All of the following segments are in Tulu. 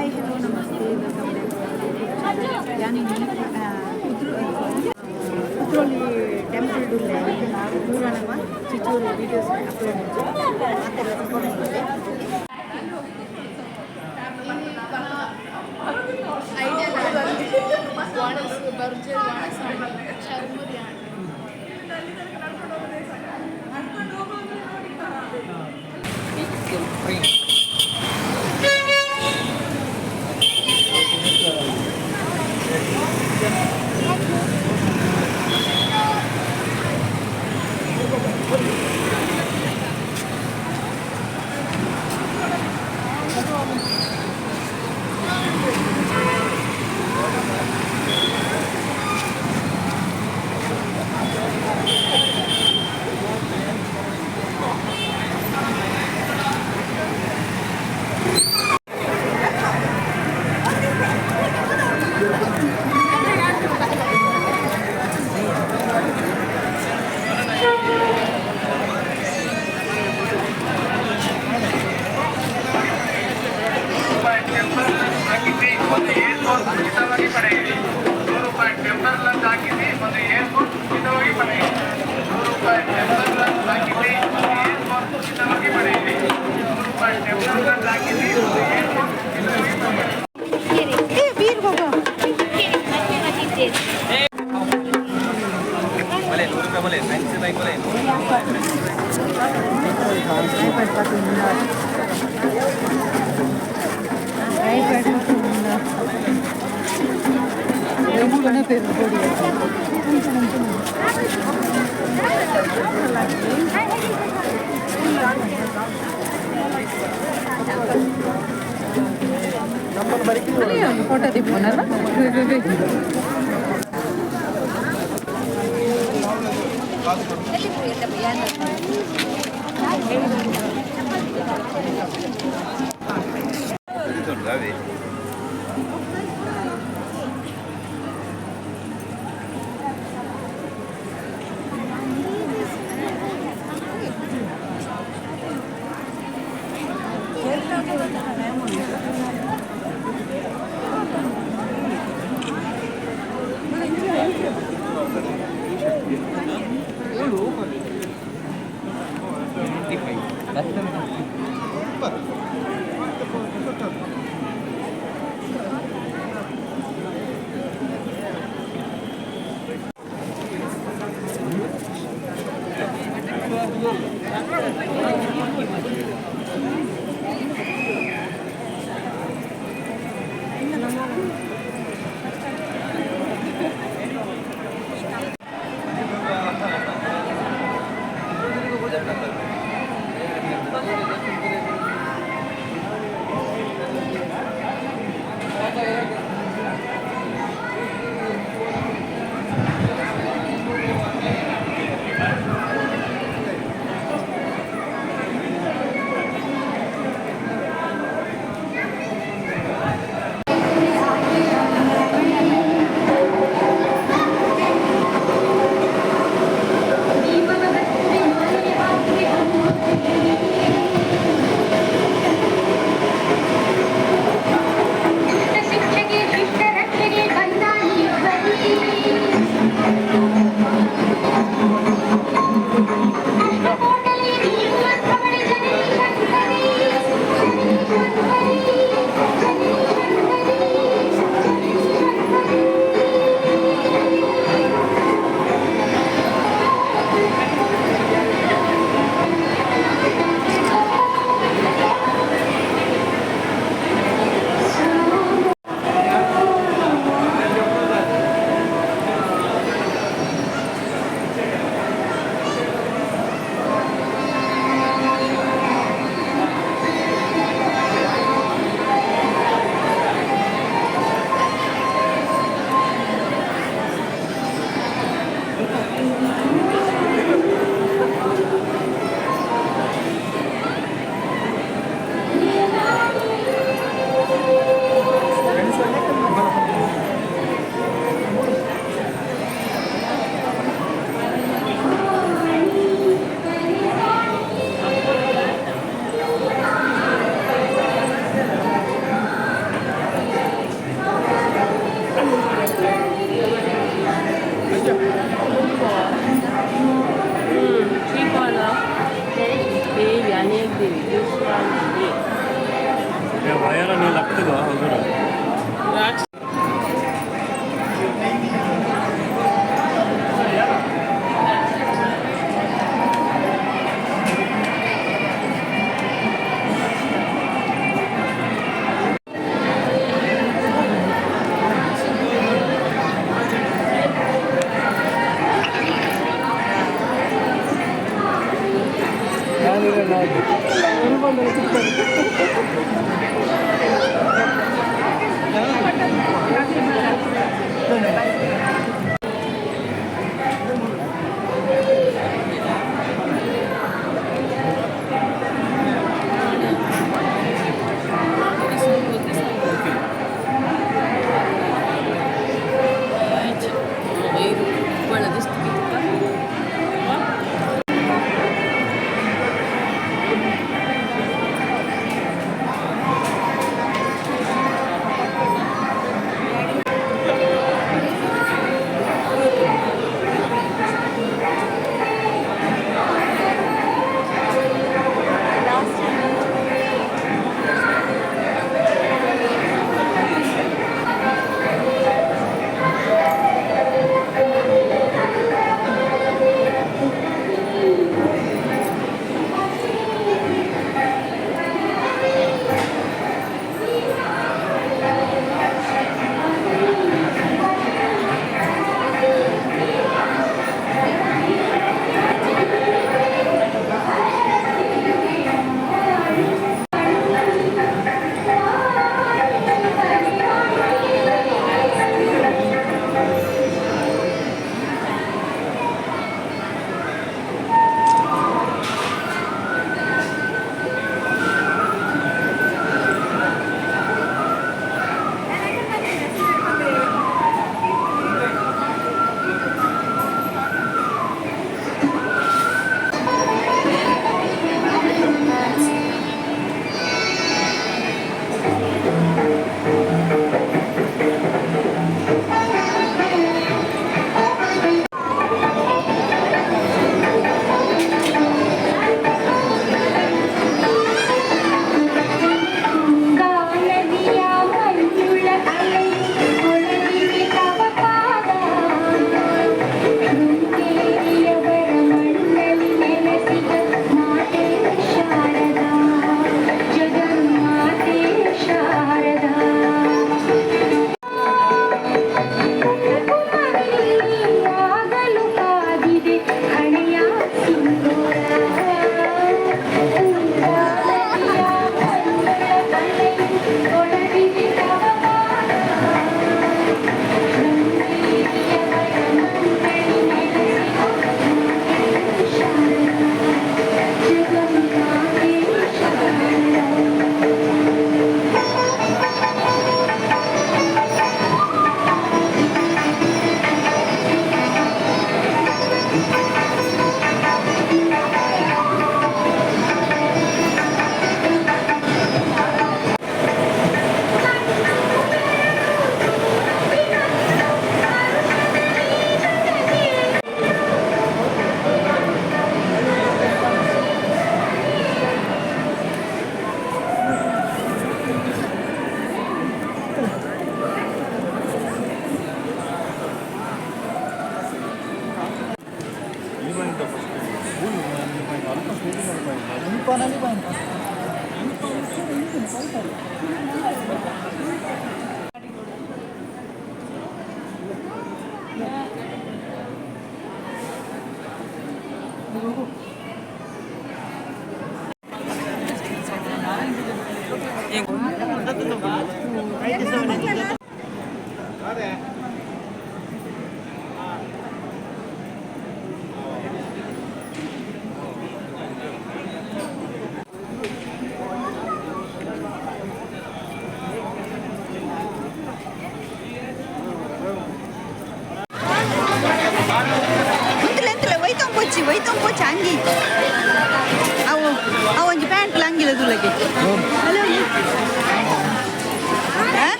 Hi, hello, namaste, welcome back to our YouTube channel. ಯಾನ್ ಕುದ್ರೋಳಿ temple ಉಲ್ಲೆ. ದೂರ ಚಿಚೂರು videos upload ಮಾತೆಲ್ಲ ತಗೊಂಡು. ಬರ್ಜರ್ ಚರ್ಮುರಿ. ರೂಪಾಯಿ ಟೆಂಪರ್ ಲಂಚ್ ಹಾಕಿಸಿ, ಒಂದು ಏರ್ಫೋನ್ ಉಚಿತವಾಗಿ ಪಡೆಯಿರಿ. 100 ರೂಪಾಯಿ ಟೆಂಪರ್ ಲಂಚ್ ಹಾಕಿಸಿ, ಒಂದು ಏರ್ಫೋನ್ ಉಚಿತವಾಗಿ ಪಡೆಯಿರಿ. 100 ರೂಪಾಯಿ ಟೆಂಪರ್ ಲಂಚ್ ಹಾಕಿಸಿ, ಒಂದು ಏರ್ಫೋನ್ ಉಚಿತವಾಗಿ ಪಡೆಯಿರಿ. 100 ರೂಪಾಯಿ ಟೆಂಪರ್ ಲಂಚ್ ಹಾಕಿಸಿ, ಒಂದು ಏರ್ಫೋನ್ ಉಚಿತವಾಗಿ ಪಡೆಯಿರಿ. ಏ ಬೀರ್ ಹೋಗೋ. ಬಲೆ 100 ರೂಪಾಯಿ ಬಲೆ ಫ್ಯಾನ್ಸಿ ಬೈಕ್ ಬಲೆ. ಭಯಪಡ್ಪಾತಿಂದ, ಭಯಪಡ್ಪಾತಿಂದ. ಪೆರುಗೊಡಿ. ಫೋಟೋ ತಿಪ್ಪುನಲ್ಲ. ಅವೇ.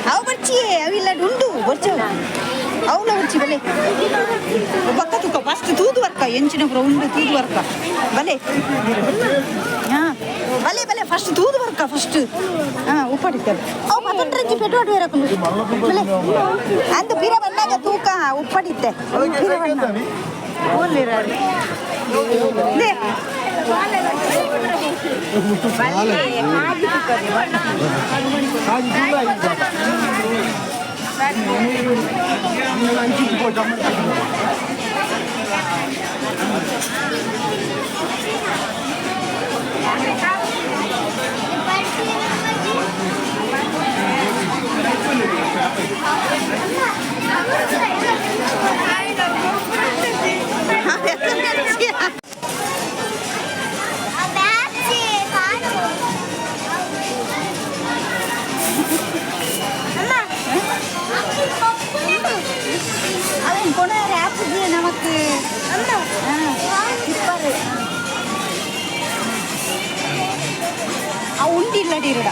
ಅವು ಬರ್ಚಿ ಅವಿಲ್ಲ ಉಂಡು ಬರ್ಚು ಅವಳ ಬರ್ಚಿ ಬಲೆ ಬಕ್ಕ ತುಕ ಫಸ್ಟ್. ಫಸ್ಟ್ ತೂದು ವರ್ಕ ಎಂಚಿನ ಪೂರ ಉಂಡು ತೂದು ವರ್ಕ ಬಲೆ. ಹಾಂ, ಬಲೆ ಬಲೆ, ಫಸ್ಟ್ ತೂದು ವರ್ಕ ಫಸ್ಟ್. ಹಾಂ, ಉಪ್ಪಡಿತ್ತಲ್ಲ ಅವು ಪತಂಡ್ರಂಚಿ ಪೆಟ್ರೋಟ್ ಬೇರಕುಂಡು ಬಲೆ. ಅಂದು ಪಿರ ಬಂದಾಗ ತೂಕ ಉಪ್ಪಡಿತ್ತೆ ಪಿರ ಬಣ್ಣ ಓಲಿರ. ಲೇ. ಅವನ್ ಕೊಣಾರೆ ಆಪುಜಿ ನಮಕ್. ಇಪ್ಪರು ಆ ಉಂಡಿಲ್ಲ ಇರಡ.